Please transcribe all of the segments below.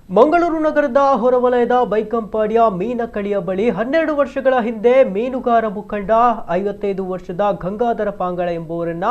Mangaluru ನಗರದ ಹೊರವಲಯದ ಬೈಕಂಪಾಡಿಯ ಮೀನಕಳಿಯ ಬಳಿ 12 ವರ್ಷಗಳ ಹಿಂದೆ ಮೀನುಗಾರ ಮುಖಂಡ 55 ವರ್ಷದ ಗಂಗಾಧರ ಪಾಂಗಳ ಎಂಬುವರನ್ನ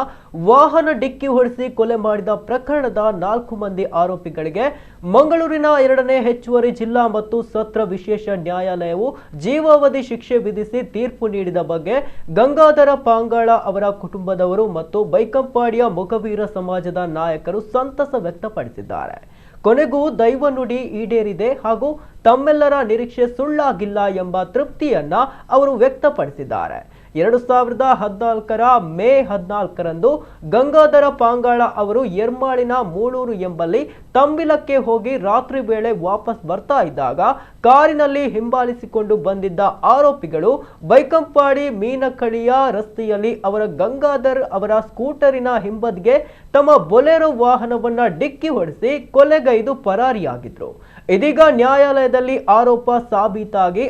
ವಾಹನ ಡಿಕ್ಕಿ ಹೊಡೆಸಿ ಕೊಲೆ ಮಾಡಿದ ಪ್ರಕರಣದ 4 ಮಂದಿ ಆರೋಪಿಗಳಿಗೆ ಮಂಗಳೂರಿನ 2ನೇ ಹೆಚ್ಚುವರಿ ಜಿಲ್ಲಾ ಮತ್ತು ಸತ್ರ ವಿಶೇಷ ನ್ಯಾಯಾಲಯವು ಜೀವಾವಧಿ ಶಿಕ್ಷೆ ವಿಧಿಸಿ ತೀರ್ಪು ನೀಡಿದ ಬಗ್ಗೆ ಗಂಗಾಧರ ಪಾಂಗಳ ಅವರ ಕುಟುಂಬದವರು ಮತ್ತು ಬೈಕಂಪಾಡಿಯ ಮೊಗವೀರ ಸಮಾಜದ ನಾಯಕರು ಸಂತಸ ವ್ಯಕ್ತಪಡಿಸಿದ್ದಾರೆ. ಕೊನೆಗೂ ದೈವ ನುಡಿ ಈಡೇರಿದೆ ಹಾಗೂ ತಮ್ಮೆಲ್ಲರ ನಿರೀಕ್ಷೆ ಸುಳ್ಳಾಗಿಲ್ಲ ಎಂಬ ತೃಪ್ತಿಯನ್ನ ಅವರು ವ್ಯಕ್ತಪಡಿಸಿದ್ದಾರೆ. 2014ರ ಮೇ 14ರಂದು ಗಂಗಾಧರ ಪಾಂಗಾಳ ಅವರು ಎರ್ಮಾಳಿನ ಮೂಳೂರು ಎಂಬಲ್ಲಿ ತಂಬಿಲಕ್ಕೆ ಹೋಗಿ ರಾತ್ರಿ ವೇಳೆ ವಾಪಸ್ ಬರ್ತಾ ಇದ್ದಾಗ ಕಾರಿನಲ್ಲಿ ಹಿಂಬಾಲಿಸಿಕೊಂಡು ಬಂದಿದ್ದ ಆರೋಪಿಗಳು ಬೈಕಂಪಾಡಿ ಮೀನಕಳಿಯ ರಸ್ತೆಯಲ್ಲಿ ಅವರ ಗಂಗಾಧರ್ ಅವರ ಸ್ಕೂಟರಿನ ಹಿಂಬದಿಗೆ ತಮ್ಮ ಬೊಲೆರೋ ವಾಹನವನ್ನ ಡಿಕ್ಕಿ ಹೊಡೆಸಿ ಕೊಲೆಗೈದು ಪರಾರಿಯಾಗಿದ್ರು. ಇದೀಗ ನ್ಯಾಯಾಲಯದಲ್ಲಿ ಆರೋಪ ಸಾಬೀತಾಗಿ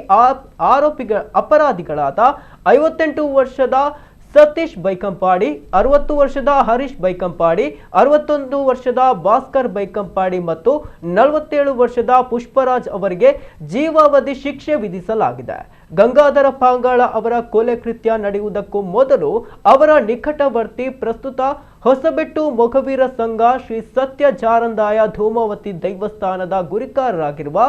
ಅಪರಾಧಿಗಳಾದ 58 ವರ್ಷದ ಸತೀಶ್ ಬೈಕಂಪಾಡಿ, 60 ವರ್ಷದ ಹರೀಶ್ ಬೈಕಂಪಾಡಿ, 61 ವರ್ಷದ ಭಾಸ್ಕರ್ ಬೈಕಂಪಾಡಿ ಮತ್ತು 47 ವರ್ಷದ ಪುಷ್ಪರಾಜ್ ಅವರಿಗೆ ಜೀವಾವಧಿ ಶಿಕ್ಷೆ ವಿಧಿಸಲಾಗಿದೆ. ಗಂಗಾಧರ ಪಾಂಗಾಳ ಅವರ ಕೊಲೆ ಕೃತ್ಯ ನಡೆಯುವುದಕ್ಕೂ ಮೊದಲು ಅವರ ನಿಕಟವರ್ತಿ ಪ್ರಸ್ತುತ ಹೊಸಬೆಟ್ಟು ಮೊಗವೀರ ಸಂಘ ಶ್ರೀ ಸತ್ಯ ಜಾರಂದಾಯ ಧೂಮಾವತಿ ದೈವಸ್ಥಾನದ ಗುರಿಕಾರರಾಗಿರುವ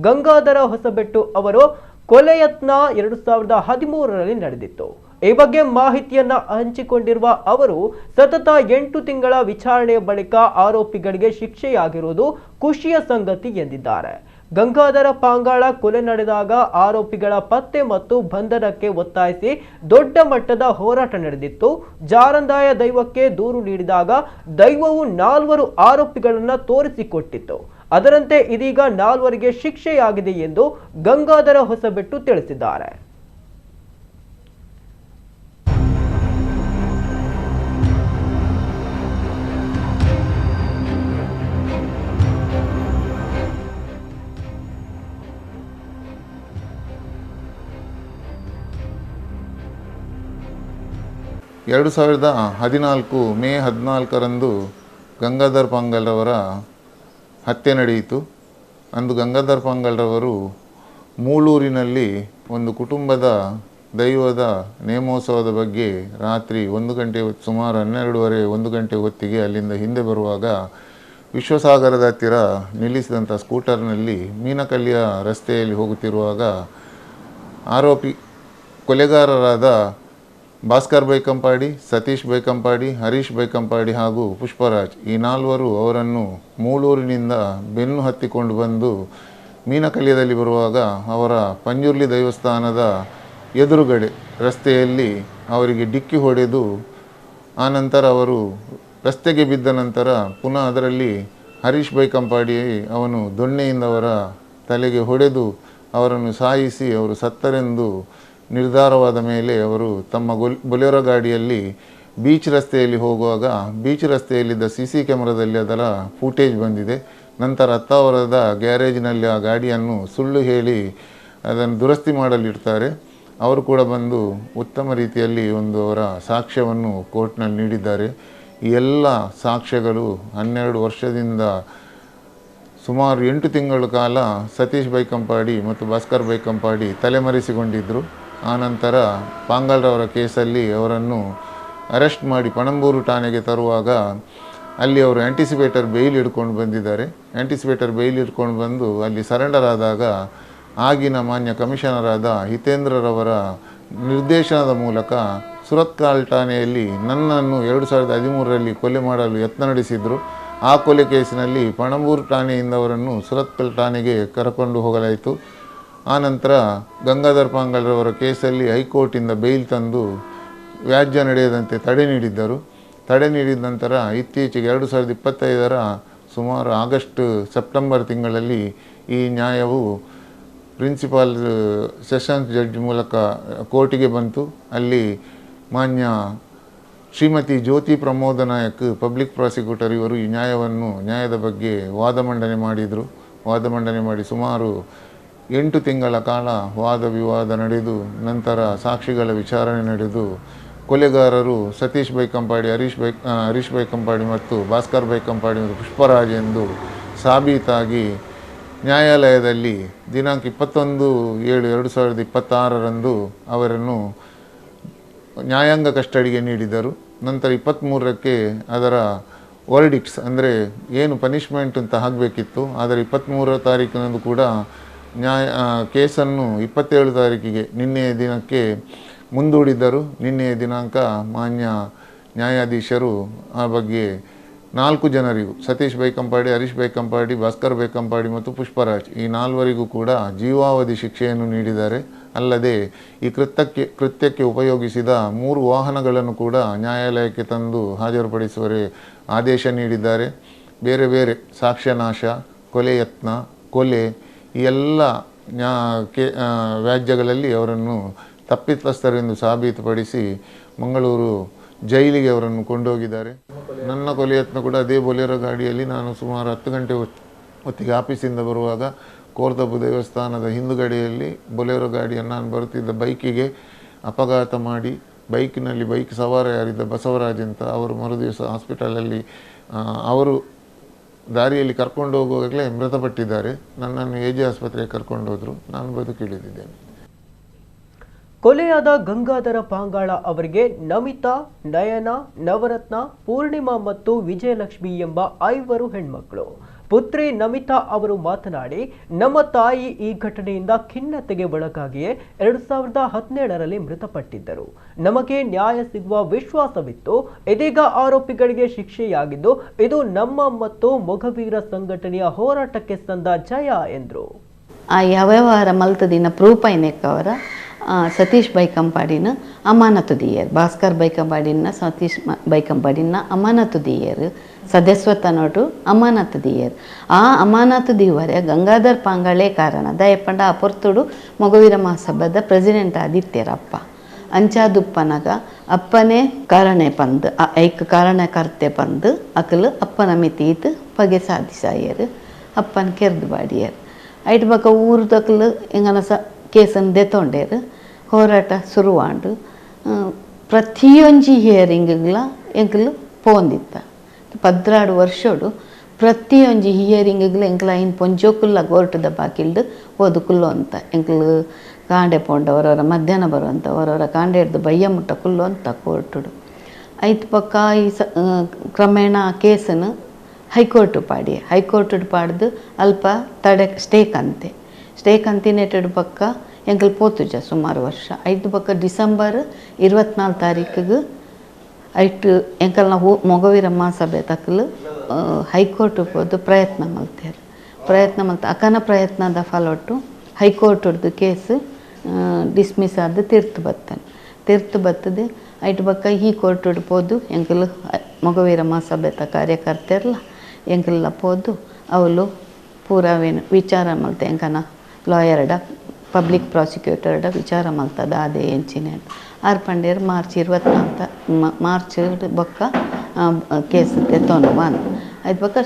ಗಂಗಾಧರ ಹೊಸಬೆಟ್ಟು ಅವರು ಕೊಲೆಯತ್ನ 2013ರಲ್ಲಿ ನಡೆದಿತ್ತು. ಈ ಬಗ್ಗೆ ಮಾಹಿತಿಯನ್ನ ಹಂಚಿಕೊಂಡಿರುವ ಅವರು ಸತತ 8 ತಿಂಗಳ ವಿಚಾರಣೆಯ ಬಳಿಕ ಆರೋಪಿಗಳಿಗೆ ಶಿಕ್ಷೆಯಾಗಿರುವುದು ಖುಷಿಯ ಸಂಗತಿ ಎಂದಿದ್ದಾರೆ. ಗಂಗಾಧರ ಪಾಂಗಾಳ ಕೊಲೆ ನಡೆದಾಗ ಆರೋಪಿಗಳ ಪತ್ತೆ ಮತ್ತು ಬಂಧನಕ್ಕೆ ಒತ್ತಾಯಿಸಿ ದೊಡ್ಡ ಮಟ್ಟದ ಹೋರಾಟ ನಡೆದಿತ್ತು. ಜಾರಂದಾಯ ದೈವಕ್ಕೆ ದೂರು ನೀಡಿದಾಗ ದೈವವು 4 ಆರೋಪಿಗಳನ್ನು ತೋರಿಸಿಕೊಟ್ಟಿತ್ತು. ಅದರಂತೆ ಇದೀಗ 4ರಿಗೆ ಶಿಕ್ಷೆಯಾಗಿದೆ ಎಂದು ಗಂಗಾಧರ ಹೊಸಬೆಟ್ಟು ತಿಳಿಸಿದ್ದಾರೆ. ಎರಡು 2014 ಮೇ 14ರಂದು ಗಂಗಾಧರ್ ಪಾಂಗಲ್ರವರ ಹತ್ಯೆ ನಡೆಯಿತು. ಅಂದು ಗಂಗಾಧರ್ ಪಾಂಗಲ್ರವರು ಮೂಳೂರಿನಲ್ಲಿ ಒಂದು ಕುಟುಂಬದ ದೈವದ ನೇಮೋತ್ಸವದ ಬಗ್ಗೆ ರಾತ್ರಿ 1 ಗಂಟೆ ಸುಮಾರು 12:30 1 ಗಂಟೆ ಹೊತ್ತಿಗೆ ಅಲ್ಲಿಂದ ಹಿಂದೆ ಬರುವಾಗ ವಿಶ್ವಸಾಗರದ ಹತ್ತಿರ ನಿಲ್ಲಿಸಿದಂಥ ಸ್ಕೂಟರ್ನಲ್ಲಿ ಮೀನಕಲ್ಲಿಯ ರಸ್ತೆಯಲ್ಲಿ ಹೋಗುತ್ತಿರುವಾಗ ಆರೋಪಿ ಕೊಲೆಗಾರರಾದ ಭಾಸ್ಕರ್ ಬೈಕಂಪಾಡಿ, ಸತೀಶ್ ಬೈಕಂಪಾಡಿ, ಹರೀಶ್ ಬೈಕಂಪಾಡಿ ಹಾಗೂ ಪುಷ್ಪರಾಜ್ ಈ 4 ಅವರನ್ನು ಮೂಳೂರಿನಿಂದ ಬೆನ್ನು ಹತ್ತಿಕೊಂಡು ಬಂದು ಮೀನಕಲ್ಯದಲ್ಲಿ ಬರುವಾಗ ಅವರ ಪಂಜುರ್ಲಿ ದೇವಸ್ಥಾನದ ಎದುರುಗಡೆ ರಸ್ತೆಯಲ್ಲಿ ಅವರಿಗೆ ಡಿಕ್ಕಿ ಹೊಡೆದು ಆನಂತರ ಅವರು ರಸ್ತೆಗೆ ಬಿದ್ದ ನಂತರ ಪುನಃ ಅದರಲ್ಲಿ ಹರೀಶ್ ಬೈಕಂಪಾಡಿ ಅವನು ದೊಣ್ಣೆಯಿಂದ ಅವರ ತಲೆಗೆ ಹೊಡೆದು ಅವರನ್ನು ಸಾಯಿಸಿ ಅವರು ಸತ್ತರೆಂದು ನಿರ್ಧಾರವಾದ ಮೇಲೆ ಅವರು ತಮ್ಮ ಬೊಲೆರೋ ಗಾಡಿಯಲ್ಲಿ ಬೀಚ್ ರಸ್ತೆಯಲ್ಲಿ ಹೋಗುವಾಗ ಬೀಚ್ ರಸ್ತೆಯಲ್ಲಿದ್ದ ಸಿ ಕ್ಯಾಮರಾದಲ್ಲಿ ಅದರ ಫೂಟೇಜ್ ಬಂದಿದೆ. ನಂತರ ಅತ್ತಾವರದ ಗ್ಯಾರೇಜಿನಲ್ಲಿ ಆ ಗಾಡಿಯನ್ನು ಸುಳ್ಳು ಹೇಳಿ ಅದನ್ನು ದುರಸ್ತಿ ಮಾಡಲಿಡ್ತಾರೆ. ಅವರು ಕೂಡ ಬಂದು ಉತ್ತಮ ರೀತಿಯಲ್ಲಿ ಒಂದು ಅವರ ಸಾಕ್ಷ್ಯವನ್ನು ಕೋರ್ಟ್ನಲ್ಲಿ ನೀಡಿದ್ದಾರೆ. ಈ ಎಲ್ಲ ಸಾಕ್ಷ್ಯಗಳು 12 ವರ್ಷದಿಂದ ಸುಮಾರು 8 ತಿಂಗಳ ಕಾಲ ಸತೀಶ್ ಬೈಕಂಪಾಡಿ ಮತ್ತು ಭಾಸ್ಕರ್ ಬೈಕಂಪಾಡಿ ತಲೆಮರೆಸಿಕೊಂಡಿದ್ದರು. ಆನಂತರ ಪಾಂಗಲ್ರವರ ಕೇಸಲ್ಲಿ ಅವರನ್ನು ಅರೆಸ್ಟ್ ಮಾಡಿ ಪಣಂಬೂರು ಠಾಣೆಗೆ ತರುವಾಗ ಅಲ್ಲಿ ಅವರು ಆ್ಯಂಟಿಸಿಪೇಟರ್ ಬೇಲ್ ಹಿಡ್ಕೊಂಡು ಬಂದಿದ್ದಾರೆ. ಆ್ಯಂಟಿಸಿಪೇಟರ್ ಬೇಲ್ ಹಿಡ್ಕೊಂಡು ಬಂದು ಅಲ್ಲಿ ಸರೆಂಡರ್ ಆದಾಗ ಆಗಿನ ಮಾನ್ಯ ಕಮಿಷನರಾದ ಹಿತೇಂದ್ರರವರ ನಿರ್ದೇಶನದ ಮೂಲಕ ಸುರತ್ಕಲ್ ಠಾಣೆಯಲ್ಲಿ ನನ್ನನ್ನು 2013ರಲ್ಲಿ ಕೊಲೆ ಮಾಡಲು ಯತ್ನ ನಡೆಸಿದರು. ಆ ಕೊಲೆ ಕೇಸಿನಲ್ಲಿ ಪಣಂಬೂರು ಠಾಣೆಯಿಂದ ಅವರನ್ನು ಸುರತ್ಕಲ್ ಠಾಣೆಗೆ ಕರ್ಕೊಂಡು ಹೋಗಲಾಯಿತು. ಆನಂತರ ಗಂಗಾಧರ್ ಪಾಂಗಲ್ರವರ ಕೇಸಲ್ಲಿ ಹೈಕೋರ್ಟಿಂದ ಬೇಲ್ ತಂದು ವ್ಯಾಜ್ಯ ನಡೆಯದಂತೆ ತಡೆ ನೀಡಿದ್ದರು. ತಡೆ ನೀಡಿದ ನಂತರ ಇತ್ತೀಚೆಗೆ 2025ರ ಸುಮಾರು ಆಗಸ್ಟ್ ಸೆಪ್ಟೆಂಬರ್ ತಿಂಗಳಲ್ಲಿ ಈ ನ್ಯಾಯವು principal sessions judge ಮೂಲಕ ಕೋರ್ಟಿಗೆ ಬಂತು. ಅಲ್ಲಿ ಮಾನ್ಯ ಶ್ರೀಮತಿ ಜ್ಯೋತಿ ಪ್ರಮೋದ ನಾಯಕ್ ಪಬ್ಲಿಕ್ ಪ್ರಾಸಿಕ್ಯೂಟರ್ ಇವರು ಈ ನ್ಯಾಯದ ಬಗ್ಗೆ ವಾದ ಮಂಡನೆ ಮಾಡಿದರು. ವಾದ ಮಂಡನೆ ಮಾಡಿ ಸುಮಾರು 8 ತಿಂಗಳ ಕಾಲ ವಾದ ವಿವಾದ ನಡೆದು ನಂತರ ಸಾಕ್ಷಿಗಳ ವಿಚಾರಣೆ ನಡೆದು ಕೊಲೆಗಾರರು ಸತೀಶ್ ಬೈಕಂಪಾಡಿ, ಹರೀಶ್ ಬೈಕಂಪಾಡಿ ಮತ್ತು ಭಾಸ್ಕರ್ ಬೈಕಂಪಾಡಿ ಮತ್ತು ಪುಷ್ಪರಾಜ್ ಎಂದು ಸಾಬೀತಾಗಿ ನ್ಯಾಯಾಲಯದಲ್ಲಿ ದಿನಾಂಕ 21/7/2026 ಅವರನ್ನು ನ್ಯಾಯಾಂಗ ಕಸ್ಟಡಿಗೆ ನೀಡಿದರು. ನಂತರ 23ಕ್ಕೆ ಅದರ ವರ್ಡಿಕ್ಟ್ಸ್ ಅಂದರೆ ಏನು ಪನಿಷ್ಮೆಂಟ್ ಅಂತ ಆಗಬೇಕಿತ್ತು, ಆದರೆ 23 ತಾರೀಕಿನಂದು ಕೂಡ ಕೇಸನ್ನು 27 ತಾರೀಕಿಗೆ ನಿನ್ನೆಯ ದಿನಕ್ಕೆ ಮುಂದೂಡಿದ್ದರು. ನಿನ್ನೆಯ ದಿನಾಂಕ ಮಾನ್ಯ ನ್ಯಾಯಾಧೀಶರು ಆ ಬಗ್ಗೆ 4 ಜನರಿಗೂ, ಸತೀಶ್ ಬೈಕಂಪಾಡಿ, ಹರೀಶ್ ಬೈಕಂಪಾಡಿ, ಭಾಸ್ಕರ್ ಬೈಕಂಪಾಡಿ ಮತ್ತು ಪುಷ್ಪರಾಜ್, ಈ 4ವರಿಗೂ ಕೂಡ ಜೀವಾವಧಿ ಶಿಕ್ಷೆಯನ್ನು ನೀಡಿದ್ದಾರೆ. ಅಲ್ಲದೆ ಈ ಕೃತ್ಯಕ್ಕೆ ಉಪಯೋಗಿಸಿದ 3 ವಾಹನಗಳನ್ನು ಕೂಡ ನ್ಯಾಯಾಲಯಕ್ಕೆ ತಂದು ಹಾಜರುಪಡಿಸುವರೆ ಆದೇಶ ನೀಡಿದ್ದಾರೆ. ಬೇರೆ ಬೇರೆ ಸಾಕ್ಷ್ಯನಾಶ, ಕೊಲೆ ಯತ್ನ, ಕೊಲೆ, ಈ ಎಲ್ಲ ವ್ಯಾಜ್ಯಗಳಲ್ಲಿ ಅವರನ್ನು ತಪ್ಪಿತಸ್ಥರೆಂದು ಸಾಬೀತುಪಡಿಸಿ ಮಂಗಳೂರು ಜೈಲಿಗೆ ಅವರನ್ನು ಕೊಂಡೋಗಿದ್ದಾರೆ. ನನ್ನ ಕೊಲೆ ಯತ್ನ ಕೂಡ ಅದೇ ಬೊಲೆರೋ ಗಾಡಿಯಲ್ಲಿ ನಾನು ಸುಮಾರು 10 ಗಂಟೆ ಹೊತ್ತಿಗೆ ಆಫೀಸಿಂದ ಬರುವಾಗ ಕೋರ್ದಬ್ಬು ದೇವಸ್ಥಾನದ ಹಿಂದುಗಡೆಯಲ್ಲಿ ಬೊಲೆರೋ ಗಾಡಿಯನ್ನು ನಾನು ಬರುತ್ತಿದ್ದ ಬೈಕಿಗೆ ಅಪಘಾತ ಮಾಡಿ ಬೈಕಿನಲ್ಲಿ ಬೈಕ್ ಸವಾರ ಯಾರಿದ್ದ ಬಸವರಾಜ್ ಅಂತ ಅವರು ಮರುದಿವಸ ಹಾಸ್ಪಿಟಲಲ್ಲಿ ಅವರು ದಾರಿಯಲ್ಲಿ ಕರ್ಕೊಂಡು ಹೋಗುವಾಗಲೇ ಮೃತಪಟ್ಟಿದ್ದಾರೆ. ನನ್ನನ್ನು ಎ ಜೆ ಆಸ್ಪತ್ರೆಗೆ ಕರ್ಕೊಂಡು ಹೋದರು, ನಾನು ಬದುಕಿಳಿದಿದ್ದೇನೆ. ಕೊಲೆಯಾದ ಗಂಗಾಧರ ಪಾಂಗಾಳ ಅವರಿಗೆ ನಮಿತಾ, ನಯನ, ನವರತ್ನ, ಪೂರ್ಣಿಮಾ ಮತ್ತು ವಿಜಯಲಕ್ಷ್ಮಿ ಎಂಬ 5 ಹೆಣ್ಮಕ್ಕಳು. ಪುತ್ರಿ ನಮಿತಾ ಅವರು ಮಾತನಾಡಿ, ನಮ್ಮ ತಾಯಿ ಈ ಘಟನೆಯಿಂದ ಖಿನ್ನತೆಗೆ ಒಳಗಾಗಿಯೇ 2017ರಲ್ಲಿ ಮೃತಪಟ್ಟಿದ್ದರು. ನಮಗೆ ನ್ಯಾಯ ಸಿಗುವ ವಿಶ್ವಾಸವಿತ್ತು. ಇದೀಗ ಆರೋಪಿಗಳಿಗೆ ಶಿಕ್ಷೆಯಾಗಿದ್ದು ಇದು ನಮ್ಮ ಮತ್ತು ಮೊಗವೀರ ಸಂಘಟನೆಯ ಹೋರಾಟಕ್ಕೆ ಸಂದ ಜಯ ಎಂದರು. ಆ ಅವ್ಯವಹಾರ ಮಲ್ತದಿನ ಪ್ರೂಫ್ ಐನೆಕ್ ಅವರ ಸತೀಶ್ ಬೈಕಂಪಾಡಿನ ಅಮಾನತು ದಿಯರ್, ಭಾಸ್ಕರ್ ಬೈಕಂಪಾಡಿನ ಸತೀಶ್ ಬೈಕಂಪಾಡಿನ ಅಮಾನತು ದಿಯರ್, ಸದಸ್ಯತ್ವನೋಟು ಅಮಾನತು ದಿಯರ್. ಆ ಅಮಾನತು ದಿವರೆ ಗಂಗಾಧರ್ ಪಾಂಗಾಳೆ ಕಾರಣ ದಯಪಂಡ ಆ ಪೊರ್ತುಡು ಮೊಗವೀರ ಮಹಾಸಭಾದ ಪ್ರೆಸಿಡೆಂಟ್ ಆದಿತ್ಯರಪ್ಪ ಅಂಚಾದುಪ್ಪನಗ ಅಪ್ಪನೇ ಕಾರಣೆ ಪಂದ್ ಐಕ್ ಕಾರಣಕರ್ತೆ ಪಂದ್ ಅಕಲು ಅಪ್ಪನ ಮಿತೀತ್ ಪಗೆ ಸಾಧಿಸಾಯರು, ಅಪ್ಪನ ಕೆರ್ದು ಬಾಡಿಯರ್. ಐಟ್ ಬಕ ಊರುದಕಲು ಎಂಗನ ಸ ಕೇಸನ್ನು ದೆತೊಂಡೇರು ಹೋರಾಟ ಶುರುವಾಂಡು. ಪ್ರತಿಯೊಂಜಿ ಹಿಯರಿಂಗ್ಲ ಎಂಕಲು ಪೋಂದಿತ್ತ 14 ವರ್ಷೋಡು ಪ್ರತಿಯೊಂಜಿ ಹಿಯರಿಂಗ್ಲ ಎಂಕಲ ಐನ್ ಪೊಂಜೋಕುಲ್ಲ ಕೋರ್ಟದ ಬಾಕಿಲ್ದು ಓದು ಕುಲ್ಲು ಅಂತ ಎಂಕಲು ಕಾಂಡೆ ಪೋಂಡ ಅವರವರ ಮಧ್ಯಾಹ್ನ ಬರುವಂಥ ಅವರವರ ಕಾಂಡೆ ಹಿಡ್ದು ಬಯ್ಯ ಮುಟ್ಟ ಕುಲ್ಲು ಅಂತ ಕೋರ್ಟುಡು. ಐತ್ ಪಕ್ಕ ಈ ಸ ಕ್ರಮೇಣ ಆ ಕೇಸನ್ನು ಹೈಕೋರ್ಟು ಪಾಡಿ, ಹೈಕೋರ್ಟು ಪಾಡ್ದು ಅಲ್ಪ ತಡೆ ಸ್ಟೇ ಕಂತೆ, ಸ್ಟೇ ಕಂತಿನೆಟೆಡ್ ಪಕ್ಕ ಎಂಕಲ್ ಪೋತುಜ ಸುಮಾರು ವರ್ಷ. ಐದು ಪಕ್ಕ ಡಿಸೆಂಬರ್ 24 ತಾರೀಕಿಗೆ ಐಟು ಎಂಕಲ್ನ ಹೂ ಮೊಗವೀರ ಮಹಾಸಭೆ ತಕ್ಕಲು ಹೈಕೋರ್ಟ್ ಹೋದು ಪ್ರಯತ್ನ ಮಲ್ತೇರು. ಪ್ರಯತ್ನ ಮಲ್ತ ಅಕನ ಪ್ರಯತ್ನದ ಫಲೊಟ್ಟು ಹೈಕೋರ್ಟ್ದು ಕೇಸ್ ಡಿಸ್ಮಿಸ್ ಆದ ತೀರ್ತು ಬತ್ತಾನೆ, ತೀರ್ತು ಬತ್ತದೆ. ಐಟು ಪಕ್ಕ ಈ ಕೋರ್ಟುಡ್ ಪೋದು ಎಂಕಲು ಮೊಗವೀರ ಮಹಾಸಭೆತ ಕಾರ್ಯಕರ್ತೆರ್ಲ ಎಂಕಲ್ಲ ಪೋದು ಅವಳು ಪೂರವೇನು ವಿಚಾರ ಮಲ್ತೆ ಎಂಕನ ಲಾಯರ್ಡ ಪಬ್ಲಿಕ್ ಪ್ರಾಸಿಕ್ಯೂಟರ್ಡ ವಿಚಾರ ಮಲ್ತದ ಅದೇ ಎಂಚಿನ ಆರ್ ಪಂಡೇರು ಮಾರ್ಚ್ 24 ಮಾರ್ಚ್ ಬೊಕ್ಕ ಕೇಸ್ ತೆತ್ತೊಂಡು ಬಂದು ಐದು ಬೊಕ್ಕ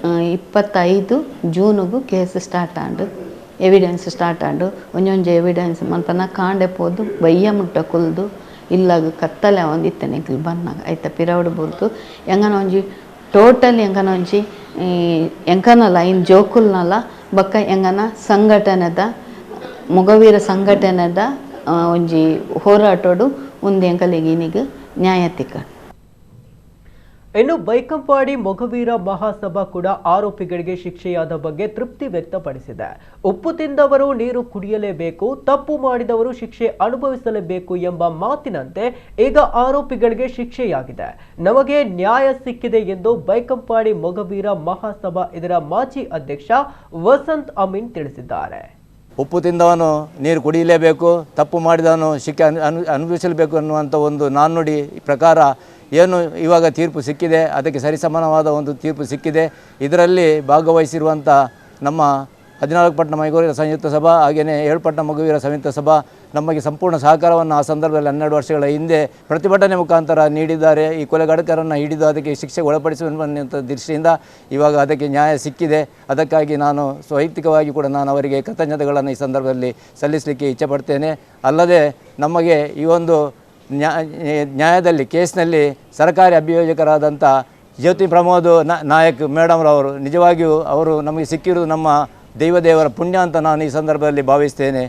25 ಜೂನುಗು case start and evidence start and ಒಂಜೊಂಜಿ evidence ಮಲ್ಪನ ಕಾಂಡೆ ಪೋದು ಬಯ್ಯ ಮುಟ್ಟ ಕುಲ್ದು ಇಲ್ಲಾಗ ಕತ್ತಲೆ ಒಂದು ಇತ್ತನೆ ಎಂಕಲ್ ಬನ್ನಾಗ ಐತ ಪಿರವಡು ಬುರ್ದು ಎಂಗನ ಒಂಜಿ ಟೋಟಲ್ ಎಂಕನ ಒಂಜಿ ಎಂಕನಲ ಇನ್ ಜೋಕುಲ್ನಲ ಬೊಕ್ಕ ಎಂಗನ ಸಂಘಟನೆದ ಮೊಗವೀರ ಸಂಘಟನೆದ ಒಂಜಿ ಹೋರಾಟೋಡು ಒಂದು ಎಂಕಲಿಗೆ ಇನಿಗ್ ನ್ಯಾಯ ತಿಕ್ಕ. ಇನ್ನು ಬೈಕಂಪಾಡಿ ಮೊಗವೀರ ಮಹಾಸಭಾ ಕೂಡ ಆರೋಪಿಗಳಿಗೆ ಶಿಕ್ಷೆಯಾದ ಬಗ್ಗೆ ತೃಪ್ತಿ ವ್ಯಕ್ತಪಡಿಸಿದೆ. ಉಪ್ಪು ತಿಂದವರು ನೀರು ಕುಡಿಯಲೇಬೇಕು, ತಪ್ಪು ಮಾಡಿದವರು ಶಿಕ್ಷೆ ಅನುಭವಿಸಲೇಬೇಕು ಎಂಬ ಮಾತಿನಂತೆ ಈಗ ಆರೋಪಿಗಳಿಗೆ ಶಿಕ್ಷೆಯಾಗಿದೆ. ನಮಗೆ ನ್ಯಾಯ ಸಿಕ್ಕಿದೆ ಎಂದು ಬೈಕಂಪಾಡಿ ಮೊಗವೀರ ಮಹಾಸಭಾ ಇದರ ಮಾಜಿ ಅಧ್ಯಕ್ಷ ವಸಂತ್ ಅಮೀನ್ ತಿಳಿಸಿದ್ದಾರೆ. ಉಪ್ಪು ತಿಂದವನು ನೀರು ಕುಡಿಯಲೇಬೇಕು, ತಪ್ಪು ಮಾಡಿದವನು ಶಿಕ್ಷೆ ಅನುಭವಿಸಲೇಬೇಕು ಅನ್ನುವಂಥ ಒಂದು ನಾಣ್ಣುಡಿ ಪ್ರಕಾರ ಏನು ಇವಾಗ ತೀರ್ಪು ಸಿಕ್ಕಿದೆ, ಅದಕ್ಕೆ ಸರಿಸಮಾನವಾದ ಒಂದು ತೀರ್ಪು ಸಿಕ್ಕಿದೆ. ಇದರಲ್ಲಿ ಭಾಗವಹಿಸಿರುವಂಥ ನಮ್ಮ 14 ಪಟ್ಟಣ ಮೊಗವೀರ ಸಂಯುಕ್ತ ಸಭಾ ಹಾಗೆಯೇ 7 ಪಟ್ಟಣ ಮೊಗವೀರ ಸಂಯುಕ್ತ ಸಭಾ ನಮಗೆ ಸಂಪೂರ್ಣ ಸಹಕಾರವನ್ನು ಆ ಸಂದರ್ಭದಲ್ಲಿ 12 ವರ್ಷಗಳ ಹಿಂದೆ ಪ್ರತಿಭಟನೆ ಮುಖಾಂತರ ನೀಡಿದ್ದಾರೆ. ಈ ಕೊಲೆಗಡಕರನ್ನು ಹಿಡಿದು ಅದಕ್ಕೆ ಶಿಕ್ಷೆಗೆ ಒಳಪಡಿಸುವಂಥ ದೃಷ್ಟಿಯಿಂದ ಇವಾಗ ಅದಕ್ಕೆ ನ್ಯಾಯ ಸಿಕ್ಕಿದೆ. ಅದಕ್ಕಾಗಿ ನಾನು ವೈಯಕ್ತಿಕವಾಗಿ ಕೂಡ ನಾನು ಅವರಿಗೆ ಕೃತಜ್ಞತೆಗಳನ್ನು ಈ ಸಂದರ್ಭದಲ್ಲಿ ಸಲ್ಲಿಸಲಿಕ್ಕೆ ಇಚ್ಛೆಪಡ್ತೇನೆ. ಅಲ್ಲದೆ ನಮಗೆ ಈ ಒಂದು ನ್ಯಾಯದಲ್ಲಿ ಕೇಸ್ನಲ್ಲಿ ಸರ್ಕಾರಿ ಅಭಿಯೋಜಕರಾದಂಥ ಜ್ಯೋತಿ ಪ್ರಮೋದ್ ನಾಯಕ್ ಮೇಡಮ್ರವರು ನಿಜವಾಗಿಯೂ ಅವರು ನಮಗೆ ಸಿಕ್ಕಿರುವುದು ನಮ್ಮ ದೈವದೇವರ ಪುಣ್ಯ ಅಂತ ನಾನು ಈ ಸಂದರ್ಭದಲ್ಲಿ ಭಾವಿಸ್ತೇನೆ.